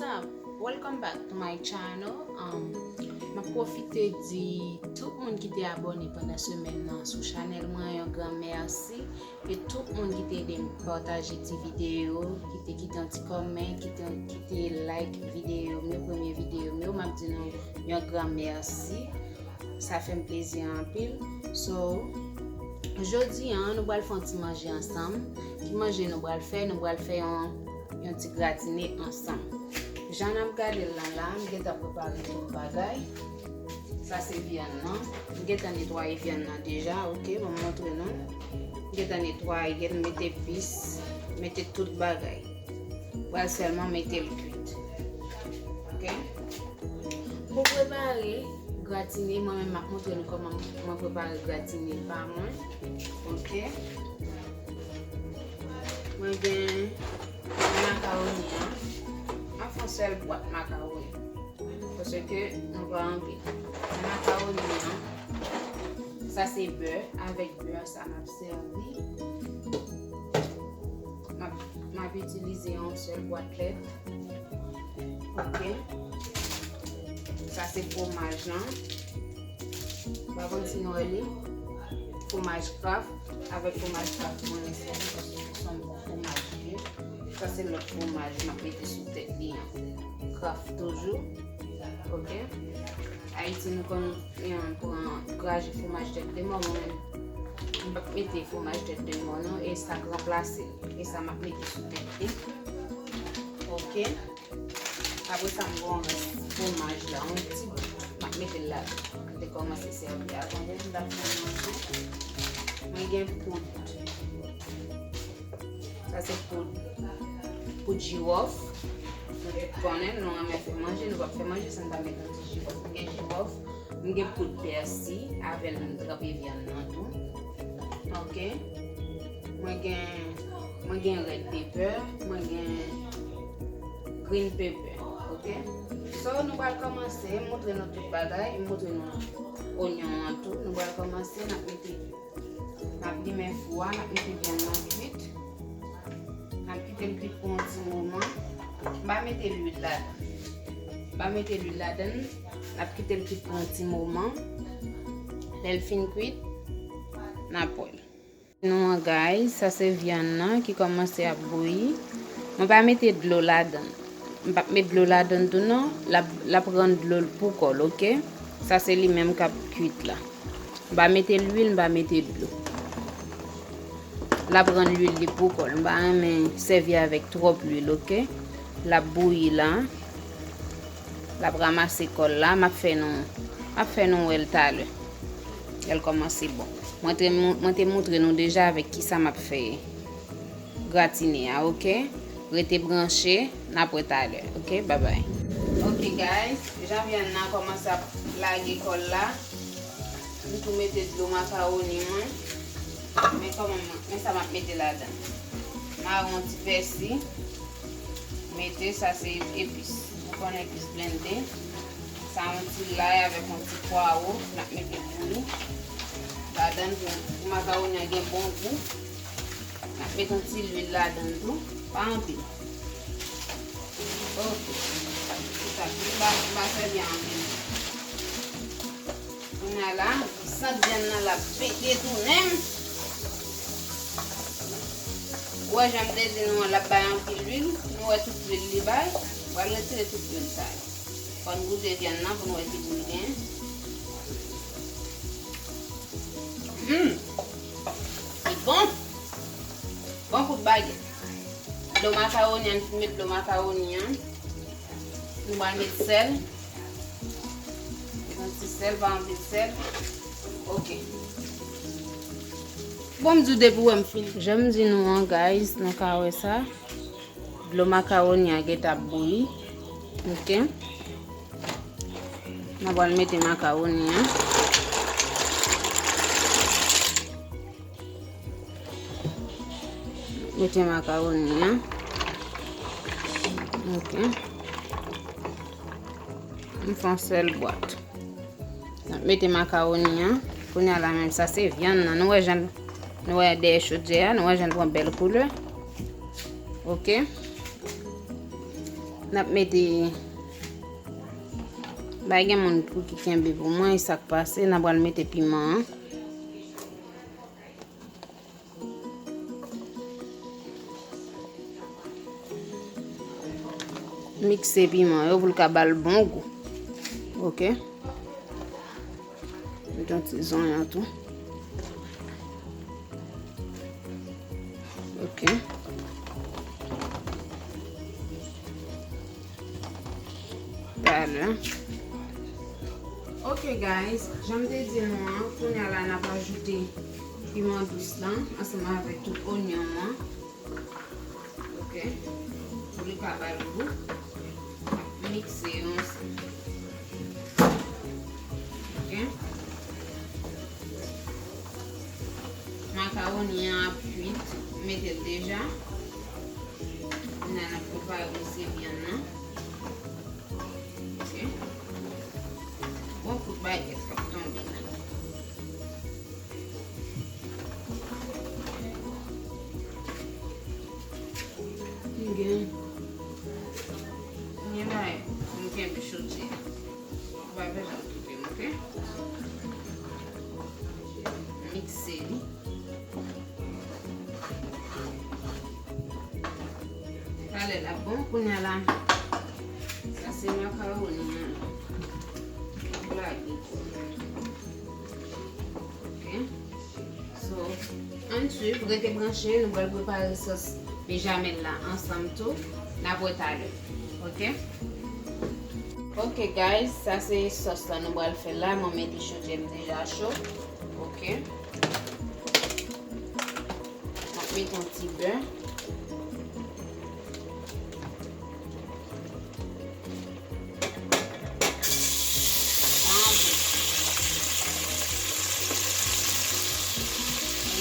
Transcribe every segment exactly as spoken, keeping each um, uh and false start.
What's up? Welcome back to my channel. Um, m ap pwofite di tout moun ki te abòne pandan semèn nan sou chanèl mwen yon gran mèsi. E tout moun ki te ede m pataje ti videyo, ki te kite yon ti kòmè, ki te, ki te like videyo m yo, premye videyo m yo, m ap di nou yon gran mèsi. Sa fè m plezi anpil. So, jodi a, nou pral fè yon ti manje ansanm. Ki manje nou pral fè? Nou pral fè yon, yon ti gratine ansanm. Jan n ap gade l la, la, m gentan prepare tout bagay. Sa se vyann nan. M gentan netwaye vyann nan deja, oke, ban m montre nou. M gentan netwaye l, mete epis, mete tout bagay. Pral sèlman mete l kwit. Oke? Pou prepare gratine, mwen menm m ap montre nou kòman mwen prepare gratine pa mwen. Oke? Mwen gen makawoni an. M ap fè yon sèl bwat makawoni. Paske nou pa anpil. Makawoni an, sa se bè. Avèk bè sa m ap sèvi. M ap, m ap itilize yon sèl bwat lèt. Oke. Sa se fwomaj lan. M pa konn si nou wè li. Fwomaj Kraft. Avèk fwomaj Kraft mwen renmen sèvi paske se yon bon fwomaj li ye. Sa se lòt fwomaj m ap mete sou tèt li an. Kraft toujou. Oke. Ayiti nou konn, eh, pran graje fwomaj tèt de mò, mwen menm m p ap mete fwomaj tèt de mò non, e sa k ranplase l. E sa m ap mete sou tèt li. Oke. Apre sa, m gen yon rès fwomaj la, yon ti bout. M ap mete l ladan. M te kòmanse sèvi avan menm m t ap fè manje. Mwen gen poud. Sa se poud, poud jiwòf. Nou tout konnen, nou renmen fè manje, nou p ap fè manje san n pa met yon ti jiwòf. M gen jiwòf, m gen poud pèsi, avè l m tranpe vyann nan tou. Oke. Mwen gen, mwen gen red pepper, mwen gen green pepper, oke? So, nou pral kòmanse, m montre nou tout bagay, m montre nou onyon an tou. Nou pral kòmanse, n ap mete, n ap limen fou a, n ap mete vyann nan kwit. N ap kite l kwit pou yon ti moman. M pa mete lwil ladan. M pa mete lwil ladan. N ap kite l kwit pou yon ti moman. Lè l fin kwit, n ap wè l. Nou an, guys, sa se vyann nan ki kòmanse ap bouyi. Mwen pa mete dlo ladan. M p ap met dlo ladan tou non. L ap, l ap rann dlo l pou kò l, oke? Sa se li menm k ap kwit la. M pa mete lwil, m pa mete dlo. L ap rann lwil li pou kò l. M pa renmen sèvi avèk twòp lwil, oke? L ap bouyi la. L ap ranmase kò l la, m ap fè nou, m ap fè nou wè l talè. Lè l kòmanse bon. Mwen te, mwen te montre nou deja avèk kisa m ap fè gratine a, oke? Rete branche, n ap wè talè, oke? Babay. Oke, guys, jan vyann nan kòmanse ap lage kò l la, m tou mete dlo makawoni mwen. Men kòman, men sa m ap mete ladan. Mare yon ti pèsi. Mete, sa se epis. Ou konnen epis blende. Sa yon ti lay avèk yon ti pwawo. N ap mete bouyi ladan pou, pou makawoni an gen bon gou. N ap mete yon ti lwil ladan tou. Pa anpil. Oke. Se sa. M pa, m pa sèvi anpil. Kounye a la, sant vyann nan l ap byen detounen m. Ou wè jan m te di nou an, l ap bay anpil lwil. Nou wè tout lwil li bay. M pral retire tout lwil sa yo. Fò n goute vyann nan pou n wè ki gou l gen. Hum! Li bon! Bon kout bagèt. Dlo makawoni an, n fin met dlo makawoni an. Nou pral met sèl. Yon ti sèl, pa anpil sèl. Oke. Bon, m di w depi w wè m fin. Jan m di nou an, guys, nou ka wè sa. Dlo makawoni an gentan ap bouyi. Oke. Nou pral mete makawoni an. Mete makawoni an. Oke. M fè yon sèl bwat. N ap mete makawoni an. Kounye a la menm, sa se vyann nan. Nou wè jan, nou wè dèyè chodyè a, nou wè jan l pran bèl koulè. Oke. N ap mete, bay gen moun pou ki kenbe pou mwen, e sa k pase, n ap pral mete piman an. Mikse piman yo pou l ka ba l bon gou. Oke. Met yon ti zonyon tou. Oke. Talè. Oke, guys, jan m te di nou an, kounye a la n ap ajoute piman dous lan ansanm avèk tout onyon an. Oke. Pou li ka ba l gou. Mikse yo ansanm. Oke. Makawoni an ap kuit, m mete l deja. Kounye a n ap prepare osi vyann nan. Oke. Bon kout bagèt k ap tonbe la. M gen, m gen bagay pou m kenbe chodyè a. Ou pa bezwen okipe m, oke? Mikse li. Talè l ap bon, kounye a la. Sa se makawoni an. M ap lage. Oke. So, ann swiv, rete branche, nou pral prepare sòs bejamèl la ansanm tou. N ap wè talè. Oke? Oke, guys, sa se sòs la nou pral fè la. Mwen mete chodyè m deja cho. Oke. M ap mete yon ti bè. Sa anpil.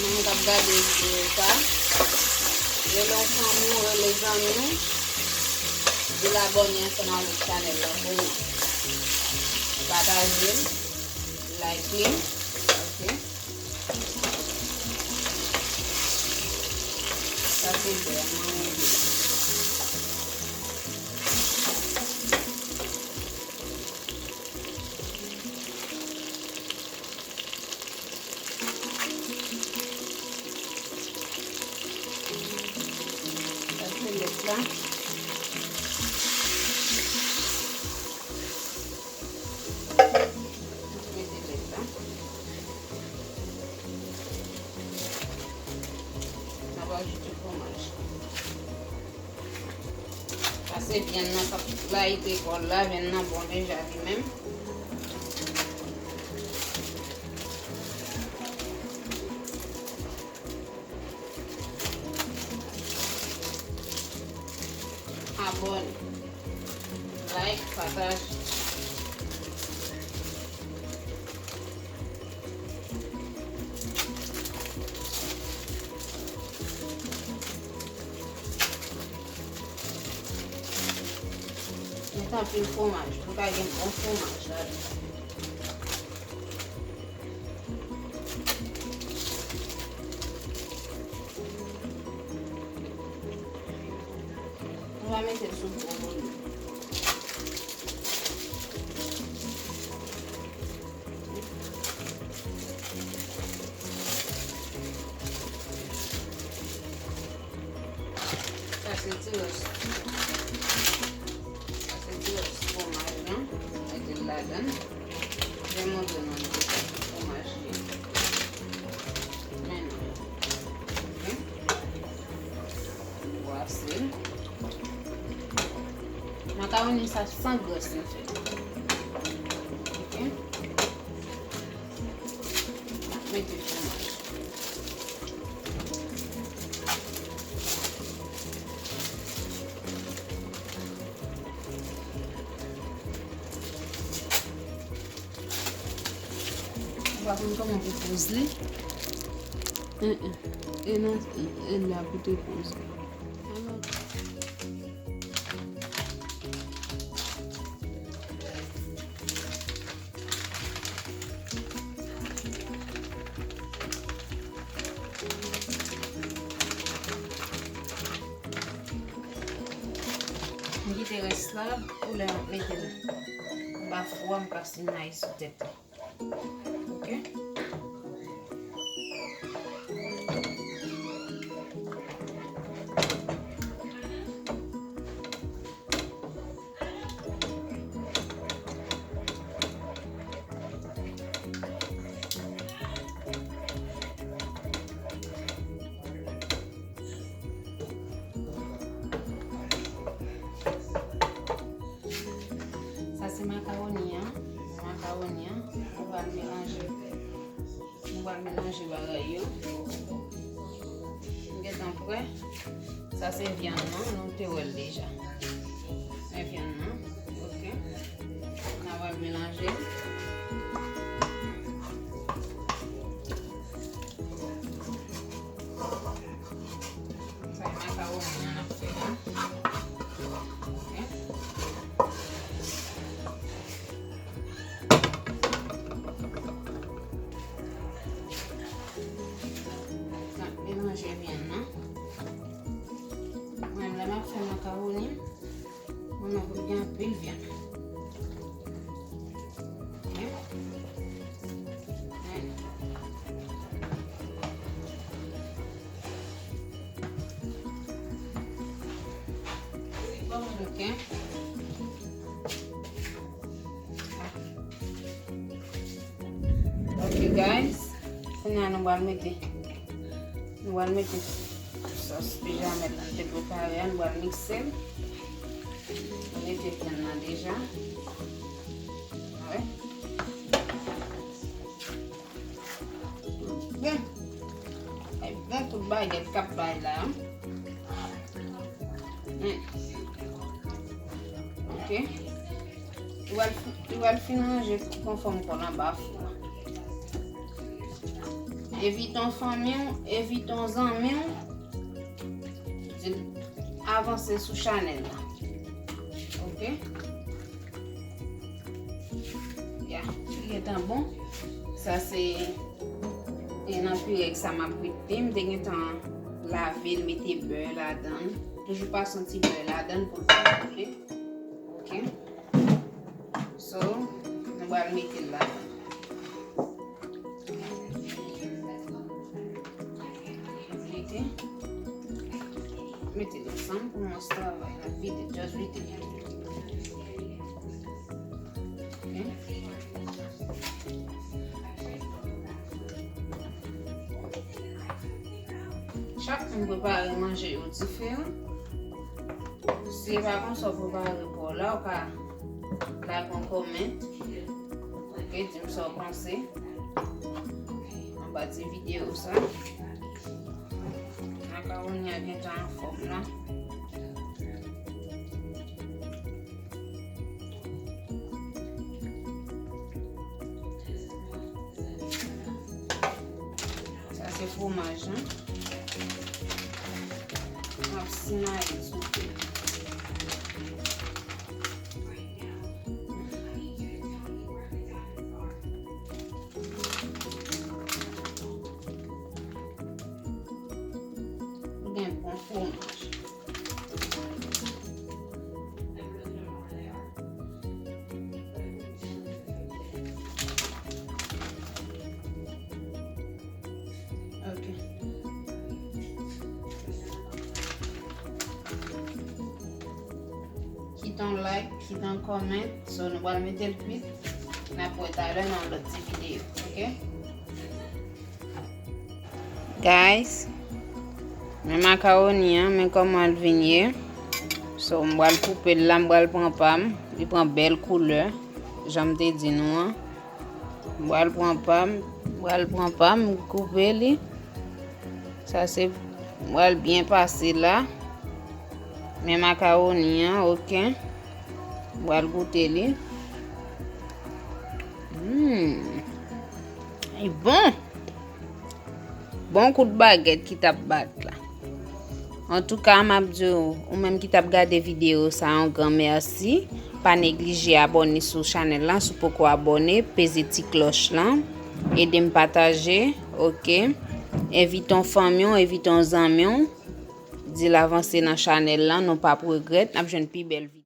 Ou menm k ap gade videyo sa, rele yon fanmi w, rele zanmi w, di l abòne ansanm avèk chanèl la pou mwen. Pataje l, like li, oke? Sa se bè mwen mete. Sa se lèt la. Mete lèt la. N ap ajoute fwomaj. Pase vyann nan k ap layite kò l la, vyann nan bon deja li menm. Abòne, like, pataje. Met anpil fwomaj, pou ka gen bon fwomaj ladan. Nou va mete l sou gwo volin. Sa se ti rès. Sa se ti rès fwomaj lan. Mete l ladan l. Jan m montre nou an deja ki fwomaj li ye. Men non. Oke. Brase l. Makawoni sa san grès nou fè. Oke. N ap mete fwomaj. Ou pa konn kòman pou poz li? En, en. E nan, e la pou te poz li. M kite rès la pou lè m ap mete l anba fou a, m ka simaye sou tèt li. Ok. Sa se makawoni an. Makawoni an, nou pral melanje. Nou pral melanje bagay yo. Nou gentan prè. Sa se vyann nan, nou te wè l deja. Men vyann nan, ok. N a pral melanje. Sa e makawoni an n ap fè la. Ok. N ap melanje vyann nan. Mwen, lè m ap fè makawoni, mwen, mwen pou gen anpil vyann. Ok. Ok. Ok, guys. Kounye a nou pral mete, nou pral mete sòs bejamèl la nou te prepare a, nou pral mikse l. Nou mete vyann nan deja. Wè. Bon. E bon kout bagèt k ap bay la. Hmm. Ok. Li pral fi-, li pral fin ranje konfòm kò l anba fou a. Envite yon fanmi w, envite yon zanmi w. Di l avanse sou chanèl la. Ok. Ya, li gentan bon. Sa se, e, nan pirèg sa m ap rete. M te gentan lave l, mete bè ladan l. Toujou pase yon ti bè ladan l pou l pa boule. Ok. So, nou pral mete l ladan. Mete. Mete l ansanm pou mwen travay la. Vide, just vide. Ok. Chak moun prepare manje yo diferan. Si se pa konsa w prepare pa w la, ou ka lage yon kòmant. Ok, di m sa w panse anba ti videyo sa. Makawoni an gentan anfòm la. Sa se fwomaj lan. M ap simaye l sou feu. Gen bon fwomaj. Ok. Kite yon like, kite yon comment. So, nou pral mete l kwit. N ap wè talè nan lòt ti videyo. Ok? Guys, men makawoni an, men kòman l vin ye. So, m pral koupe l la, m pral pran pa m. Li pran bèl koulè, jan m te di nou an. M pral pran pa m, m pral pran pa m, m koupe li. Sa se, m pral byen pase la. Men makawoni an, ok. M pral goute li. Hmm. Li bon. Bon kout bagèt ki t ap bat la. Antouka, m ap di w, ou menm ki t ap gade videyo sa, yon gran mèsi. Pa neglije abòne sou chanèl la, si w poko abòne, peze ti klòch lan, ede m pataje, ok? Envite yon fanmi w, envite yon zanmi w, di l avanse nan chanèl lan, nou p ap regrèt, n ap jwenn pi bèl videyo.